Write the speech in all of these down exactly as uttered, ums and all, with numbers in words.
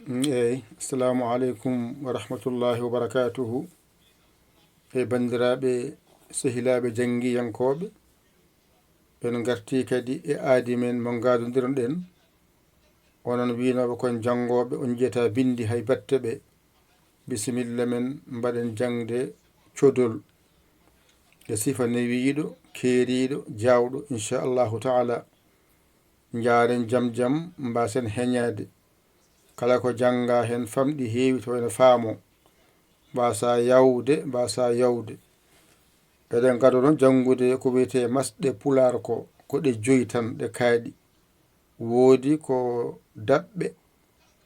Eyi, assalamu aleykum wa rahmatullahi wa barakatuhu. E banndiraaɓe, sehilaaɓe janngiyankooɓe, en ngartii kadi e aadi men mo ngaadondiron-ɗen. Onon wiynooɓe kon janngooɓe, on njiyataa binndi hay batte ɓe. Bisimilla men mbaɗen jaŋde codol e sifa newiiɗo, keeriiɗo, jaawɗo, inchallahu taala. Njaaren jam jam, mbaasen heñaade. Kala ko janngaa heen famɗi heewi tawa ene faamoo. Mbaasaa yawde, mbaasaa yawde. Eɗen ngadoo noon janngude ko wiyetee masɗe Pulaar ko, ko ɗe joyi tan ɗe kaaɗi. Woodi ko daɓɓe,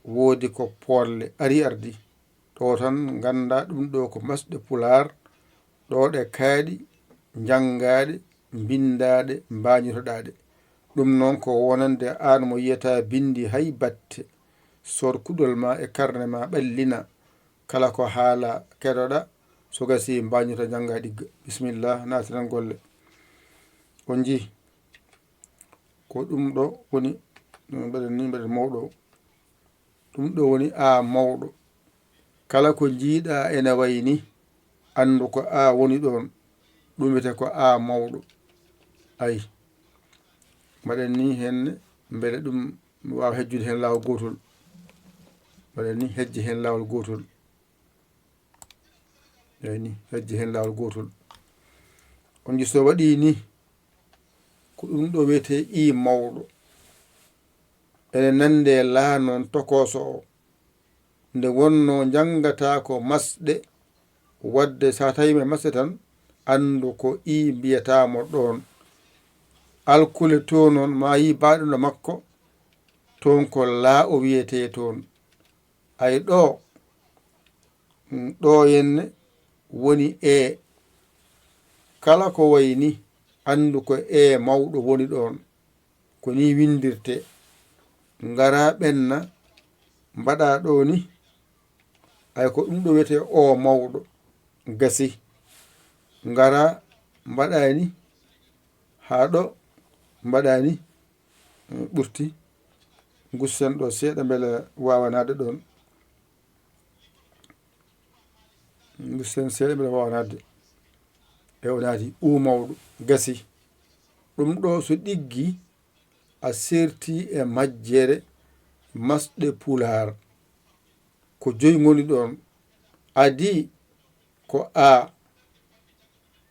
woodi ko poolle, ari ardi. Ɗo tan nganndaa ɗum ɗo ko masɗe Pulaar, ɗo ɗe kaaɗi, njanngaaɗe, mbinndaaɗe, mbaañotoɗaaɗe. Ɗum noon ko wonande aan mo yiyataa binndi hay batte. Sood kuɗol ma e karne ma ɓallina. Kala ko haala keɗoɗa, so gasi mbaañoto njannga ɗigga. Bisimilla, naatiren golle. On njii, ko ɗum ɗo woni, mbaɗen ni, mbaɗen mawɗo. Ɗum ɗo woni a mawɗo. Kala ko njiiɗa ene wayi ni, anndu ko a woni ɗoon. Ɗum wiyetee ko a mawɗo. Ayi. Mbaɗen ni heen, mbele ɗum waawa hejjude heen laawol gootol. Mbaɗen ni hejje heen laawol gootol. Eyi ni, hejje heen laawol gootol. On njii so waɗii ni, ko ɗum ɗo wiyetee i mawɗo. Ene nande laa noon tokooso o. Nde wonnoo njanngataa ko masɗe, waɗde so a tawiima e masɗe tan, anndu ko i mbiyataa mo ɗoon. Alkule to noon, ma yi baaɗuno makko, toon ko laa o wiyetee toon. Ay ɗo, mm, ɗo henne woni e. Kala ko wayi ni, anndu ko e mawɗo woni ɗoon. Ko ni winndirtee. Ngaraa ɓenna, mbaɗaa ɗo ni. Ay ko ɗum ɗo wiyetee o mawɗo. Gasi. Ngaraa mbaɗaa ni. Haa ɗo mbaɗaa ni. Mm, ɓurti. Ngussen ɗo seeɗa mbele waawanaade ɗoon. Ngussen seeɗa mbele waawanaade. E o naati u mawɗo. Gasi. Ɗum ɗo so ɗiggi, a serti e majjere masɗe Pulaar. Ko joyi ngoni ɗoon. Adii ko a,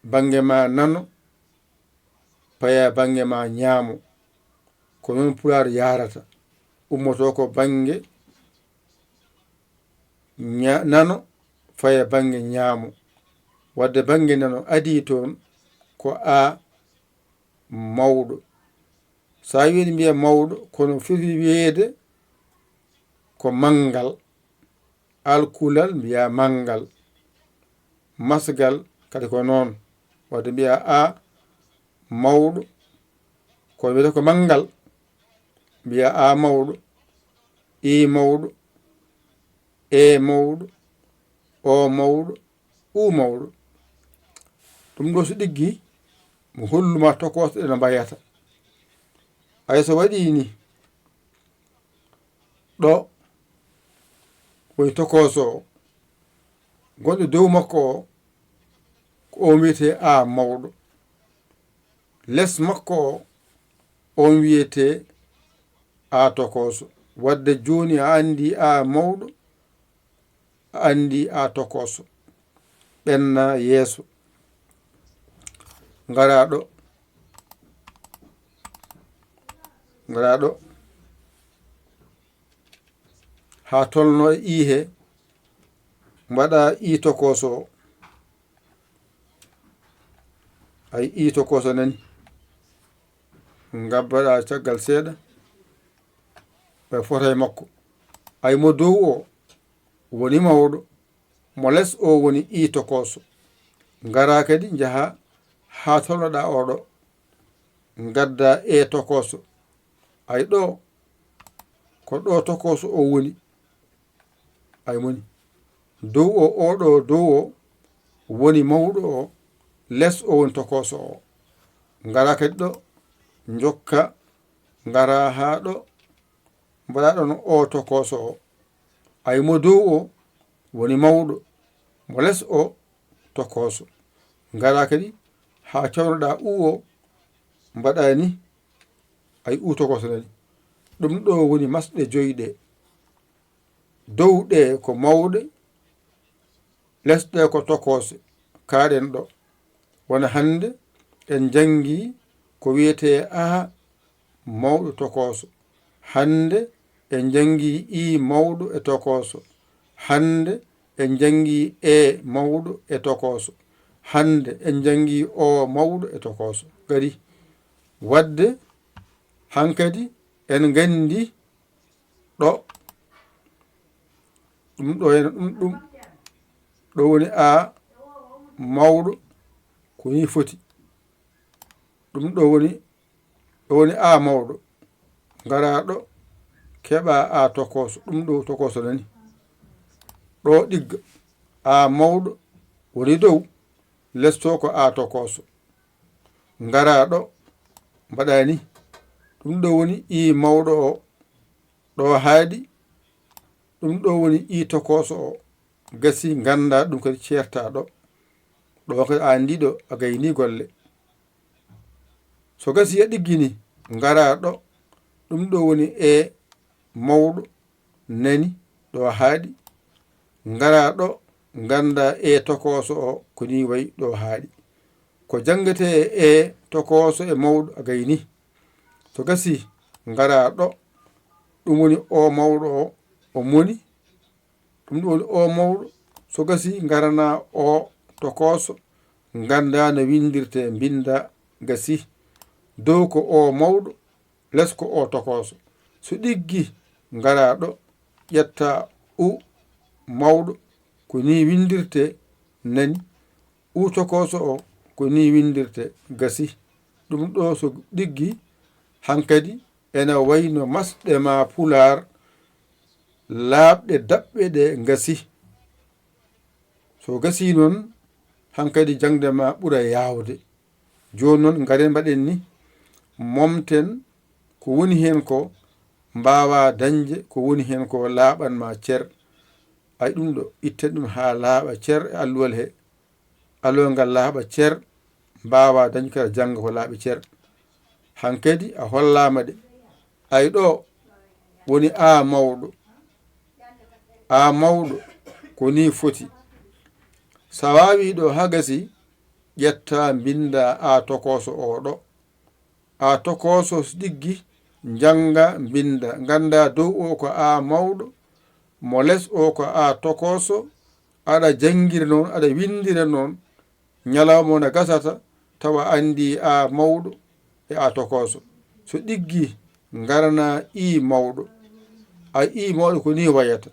bannge ma nano, paya bannge ma ñaamo. Ko noon Pulaar yahrata. Ummotoo ko bannge ña-, nano, faya bannge ñaamo. Waɗde bannge nano adii toon ko a mawɗo. So a wii mbiya mawɗo, kono foti wiyeede ko manngal. Alkulal mbiya manngal. Masgal kadi ko noon. Waɗde mbiya a mawɗo, kono wiyetee ko manngal. Mbiya a mawɗo, i mawɗo, e mawɗo, o mawɗo, u mawɗo. Ɗum ɗo so ɗiggi, mo holluma tokooso ɗe no mbayata. Ay so waɗii ni, ɗo woni tokooso o. Gonɗo dow makko o, ko on wiyetee a mawɗo. Les makko o, on wiyetee a tokooso. Waɗde jooni a anndi a mawɗo, a anndi a tokooso. Ɓenna yeeso. Ngaraa ɗo. Ngaraa ɗo. Haa tolno e i he. Mbaɗa i tokooso o. Ay i tokooso nani. Ngabbaɗa caggal seeɗa. Ɓe fota e makko. Ay mo dow o woni mawɗo. Mo les o woni i tokooso. Ngaraa kadi njahaa haa tolnoɗaa o ɗo. Ngaddaa e tokooso. Ay ɗo, ko ɗo tokooso o woni. Ay moni. Dow o, o ɗo dow o woni mawɗo o, les o woni tokooso o. Ngaraa kadi ɗo, njokka, ngaraa haa ɗo, mbaɗaa ɗoon o tokooso o. Ay mo dow o woni mawɗo, mo les o tokooso. Ngara kadi haa cawnoɗaa u o, mbaɗa ni, ay u tokooso nani. Ɗum ɗo woni masɗe joy ɗe. Dow ɗe ko mawɗe, les ɗe ko tokoose. Kaaɗen ɗo. Wona hannde en njanngi ko wiyetee a mawɗo tokooso. Hannde en njanngi i mawɗo e tokooso. Hannde en njanngi e mawɗo e tokooso. Hannde en njanngi o mawɗo e tokooso. Kadi, waɗde hankadi en nganndi ɗo, ɗum ɗo hena, ɗum, ɗum ɗo woni a mawɗo, ko ni foti. Ɗum ɗo woni, ɗo woni a mawɗo. Ngara ɗo, keɓa a tokooso. Ɗum ɗo tokooso nani. Ɗo ɗigga. A mawɗo woni dow, les to ko a tokooso. Ngara ɗo, mbaɗa ni. Ɗum ɗo woni i mawɗo o. Ɗo haaɗi. Ɗum ɗo woni i tokooso o. Gasi, ngannda ɗum kadi ceerta ɗo. Ɗo kadi a anndi ɗo a gayni golle. So gasi a ɗiggini, ngara ɗo. Ɗum ɗo woni e mawɗo nani, ɗo haaɗi. Ngara ɗo, ngannda e tokooso o ko ni wayi, ɗo haaɗi. Ko janngetee e tokooso e mawɗo a gayni. So gasi, ngara ɗo. Ɗum woni o mawɗo o, o moni. Ɗum ɗo woni o mawɗo. So gasi, ngarana o tokooso, ngannda no winndirtee, mbinnda gasi. Dow ko o mawɗo, les ko o tokooso. So ɗiggi, ngara ɗo, ƴetta u mawɗo, ko ni winndirtee, nani. U tokooso o, ko ni winndirtee, gasi. Ɗum ɗo so ɗiggi, hankadi ena wayno masɗe ma pulaar laaɓɗe daɓɓe ɗe ngasi. So gasi noon, hankadi jaŋde ma ɓura yaawde. Jooni noon, ngaren mbaɗen ni, momten ko woni heen ko, mbaawa dañde ko woni heen ko, laaɓan ma cer. Ay ɗum ɗo, itten ɗum haa laaɓa cer e alluwal he. Alluwal ngal laaɓa cer, mbaawa dañde kala jannga ko laaɓi cer. Hankadi a hollaama ɗe. Ay ɗo woni a mawɗo. A mawɗo, ko ni foti. So a waawii ɗo haa gasi, ƴetta mbinnda a tokooso o ɗo. A tokooso so ɗiggi, njannga, mbinnda. Ngannda dow o ko a mawɗo, mo les o ko a tokooso, aɗa janngiri noon, aɗa winndira noon. Ñalawma o na gasata, tawa anndi a mawɗo e a tokooso. So ɗiggi, ngarana i mawɗo. A i mawɗo ko ni wayata.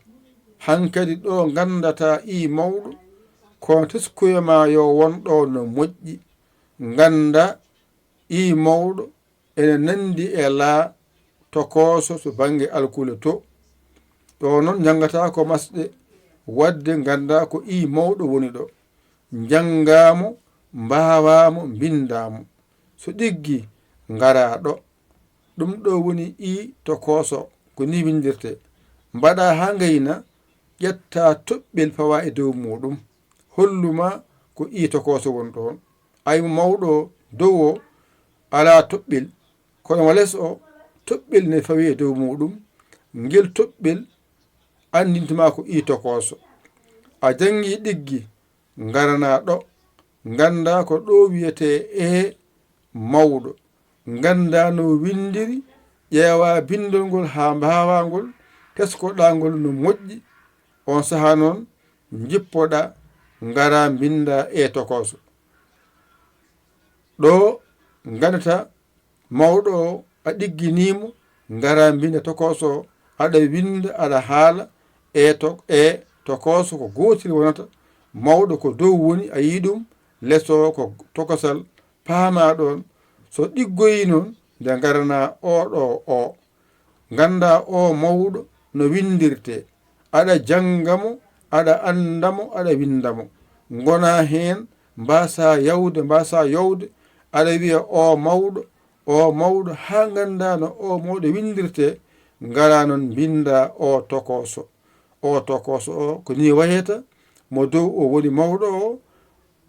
Hankadi ɗo nganndata i mawɗo, kono teskoyo ma yo won ɗo no moƴƴi. Ngannda i mawɗo ene nanndi e laa tokooso to bannge alkule to. Ɗo noon njanngataa ko masɗe, waɗde ngannda ko i mawɗo woni ɗo. Njanngaa mo, mbaawaa mo, mbinndaa mo. So ɗiggi, ngaraa ɗo. Ɗum ɗo woni i tokooso, ko ni winndirtee. Mbaɗaa haa ngayna, ƴettaa toɓɓel pawaa e dow muuɗum. Hollu ma ko i tokooso woni ɗoon. Ay mo mawɗo dow o alaa toɓɓel, kono mo les o toɓɓel ne fawii e dow muuɗum. Ngel toɓɓel anndinta ma ko i tokooso. A janngii ɗiggi, ngaranaa ɗo, nganndaa ko ɗo wiyetee e mawɗo. Nganndaa no winndiri, ƴeewaa binndol ngol haa mbaawaa ngol, teskoɗaa ngol no moƴƴi. Oon sahaa noon, njippoɗaa, ngaraa mbinndaa e tokooso. Ɗo nganndataa mawɗo o, a ɗigginii mo, ngaraa mbinnda tokooso o, aɗa winnda, aɗa haala, e to-, e tokooso ko gootel wonata, mawɗo ko dow woni, a yii ɗum, les o ko tokosal, paamaa ɗoon. So ɗiggoyii noon, nde ngaranaa o ɗo o. Nganndaa o mawɗo no winndirtee. Aɗa jannga mo, aɗa annda mo, aɗa winnda mo. Ngonaa heen, mbaasaa yawde, mbaasaa yowde, aɗa wiya o mawɗo, o mawɗo, haa nganndaa no o mawɗo winndirtee, ngaraa noon mbinndaa o tokooso. O tokooso o ko ni wayata, mo dow o woni mawɗo o,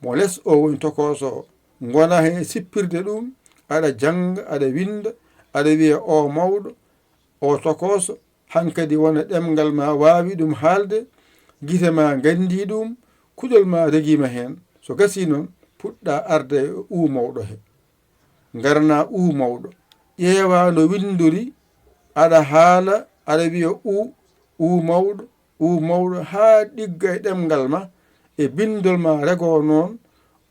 mo les o woni tokooso o. Ngona heen e sippirde ɗum, aɗa jannga, aɗa winnda, aɗa wiya o mawɗo, o tokooso, hankadi wona ɗemngal ma waawi ɗum haalde, gite ma nganndi ɗum, kuɗol ma regiima heen. So gasii noon, puɗɗa arde e u mawɗo he. Ngarna u mawɗo. Ƴeewa no winndori, aɗa haala, aɗa wiya u, u mawɗo, u mawɗo, haa ɗigga e ɗemngal ma, e binndol ma regoo noon,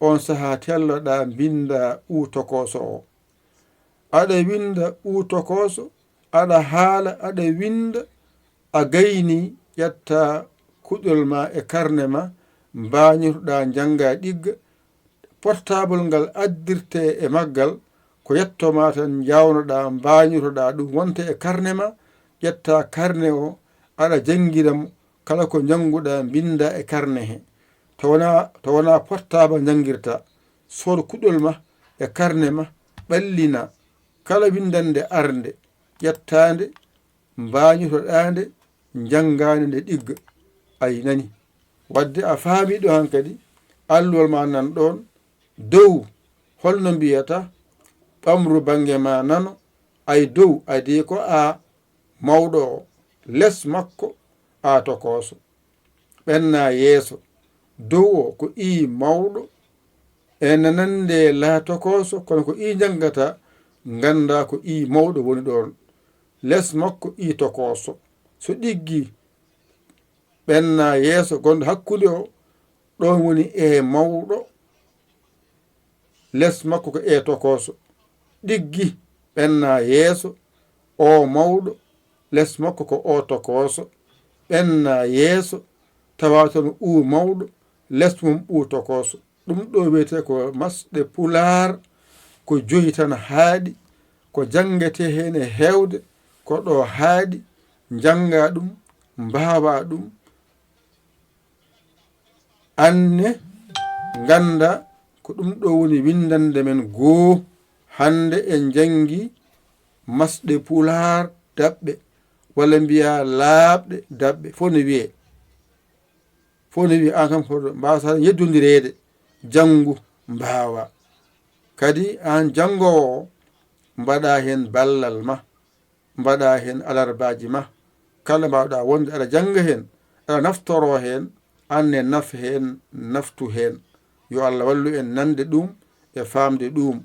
oon sahaa telloɗaa mbinnda u tokooso o. Aɗa winnda u tokooso, aɗa haala, aɗa winnda, a gaynii, ƴetta kuɗol ma e karne ma, mbaañotoɗaa njannga ɗigga, portable ngal addirte e maggal, ko yetto ma tan njawnoɗaa, mbaañotoɗaa ɗum wonta e karne ma, ƴetta karne o, aɗa janngira mo, kala ko njannguɗaa mbinnda e karne he. To wonaa, to wonaa portable njanngirta, sood kuɗol ma e karne ma, ɓallina kala winndannde arnde, ƴettaande, mbaañotoɗaande, njanngaande nde ɗigga. Ay nani. Wadde a faami ɗo hankadi, alluwal ma nan ɗoon, dow, holno mbiyata, ɓamru bannge ma nano, ay dow, adi ko a mawɗo o, les makko, a tokooso. Ɓenna yeeso, dow o ko ii mawɗo, e nanande laa tokooso, kono ko ii njanngata, ngannda ko ii mawɗo woni ɗoon. Les makko ii tokooso. So ɗiggi, ɓenna yeeso gonɗo hakkunde o, ɗoon woni e mawɗo, les makko ko e tokooso. Ɗiggi, ɓenna yeeso, o mawɗo, les makko ko o tokooso. Ɓenna yeeso, tawa toon u mawɗo, les mum u tokooso. Ɗum ɗo wiyetee ko masɗe pulaar, ko joyi tan haaɗi, ko janngetee heen e heewde, ko ɗo haaɗi, njannga ɗum, mbaawa ɗum, anne, ngannda, ko ɗum ɗo woni winndannde men goo. Hannde en njanngi masɗe pulaar daɓɓe, walla mbiya laaɓɗe daɓɓe, fof ne wiyee. Fof ne wiyee, aan kam hoto mbaasa yeddondireede, janngu, mbaawa. Kadi aan janngoowo o, mbaɗa heen ballal ma, mbaɗa heen alarbaaji ma. Kala mbaawɗa wonde aɗa jannga heen, aɗa naftoroo heen, aan ne naf heen, naftu heen. Yo Allah wallu en nande ɗum e faamde ɗum.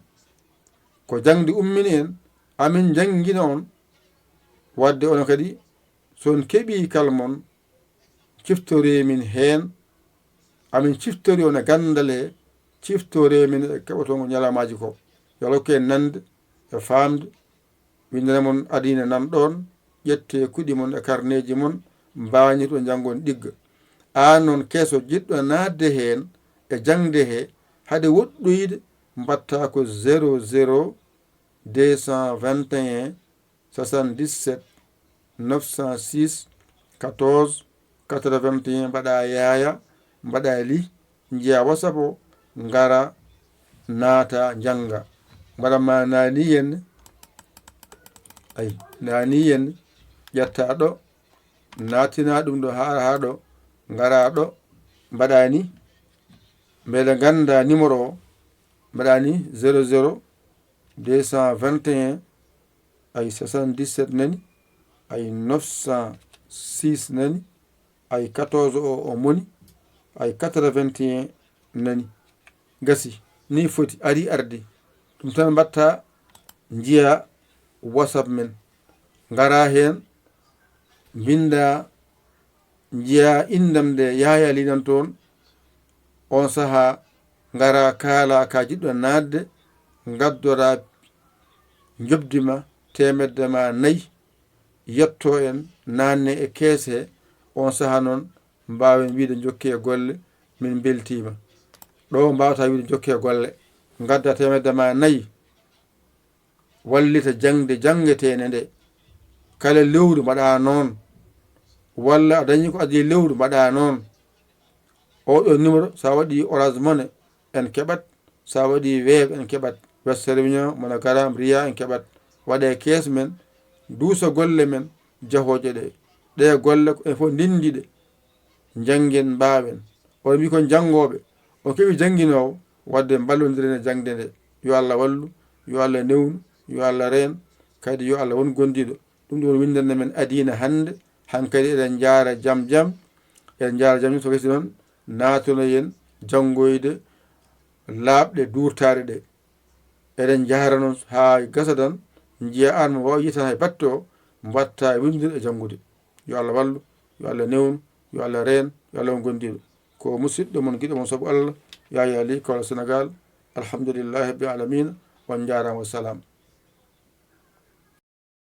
Ko jaŋde ummini en, amin njanngina on, wadde onon kadi, so on keɓii kala mon, ciftoree min heen, amin ciftori on e ganndal he, ciftoree min e keɓotoo ñalawmaaji ko. Yo Allah hokku en nande e faamde, winndere mon adiine nan ɗoon, ƴettee kuɗi mon e karneeji mon, mbaañoto njanngon ɗigga. Aan noon keso jiɗɗo naatde heen e jaŋde he, haɗe woɗɗoyde, mbaɗta ko zéro zéro deux cent vingt et un, soixante-dix-sept, neuf cent six, quatorze, quatre-vingt-un, mbaɗa yaaya, mbaɗa li, njiya WhatsApp o, ngara, naata, njannga. Mbaɗa ma naani yen, ay, naani yen, ƴetta ɗo, naatina ɗum ɗo, haa, haa ɗo, ngara ɗo, mbaɗa ni, mbele ngannda numéro o, mbaɗa ni zéro zéro deux cent vingt et un, ay, soixante-dix-sept nani, ay, neuf cent six nani, ay, quatorze o, o moni, ay, quatre-vingt-un nani. Gasi, ni foti, ari ardi. Ɗum tan mbatta, njiya WhatsApp men. Ngara heen, mbinnda, njiya inndam nde Yahaya linan toon. On sahaa, ngara kaala ka jiɗɗo naatde, ngaddora njoɓdi ma, teemedde ma nayi, yetto en, naanne e kees he. On sahaa noon, mbaawen wiyde njokkee golle, min mbeltiima. Ɗo mbaawta wiyde njokkee golle, ngadda teemedde ma nayi, wallita jaŋde janngeteende nde. Kala lewru mbaɗa noon, walla a dañi ko adii lewru mbaɗa noon. Oɗo numéro, so a waɗi Orange Money, en keɓat, so a waɗi Wave, en keɓat, Western Union, MoneyGram, Ria, en keɓat. Waɗe kees men, duusa golle men, jahooje ɗe. Ɗee golle ko en fof ndenndi ɗe. Njanngen, mbaawen. Oɗon mbiyi kon janngooɓe. On keɓi jannginoowo, waɗde mballondiren e jaŋde nde. Yo Allah wallu, yo Allah newnu, yo Allah reen, kadi yo Allah won gondiiɗo. Ɗum ɗo woni winndannde men adiina hannde. Hankadi eɗen njaara jam jam. Eɗen njaara jam jam, so gasi noon, naatonoyen janngoyde laaɓɗe duurtaare ɗe. Eɗen njahra noon haa gasa tan, njiya aan mo waawi yiita hay batte o, mbaɗta e winndude e janngude. Yo Allah wallu, yo Allah newnu, yo Allah reen, yo Allah won gondiiɗo. Ko musidɗo mon, giɗo mon sabu Allah, Yaya Ly, Kawla Senegal. Alhamdulillahi Rabbil Alamina. On njaaraama, wa salaam.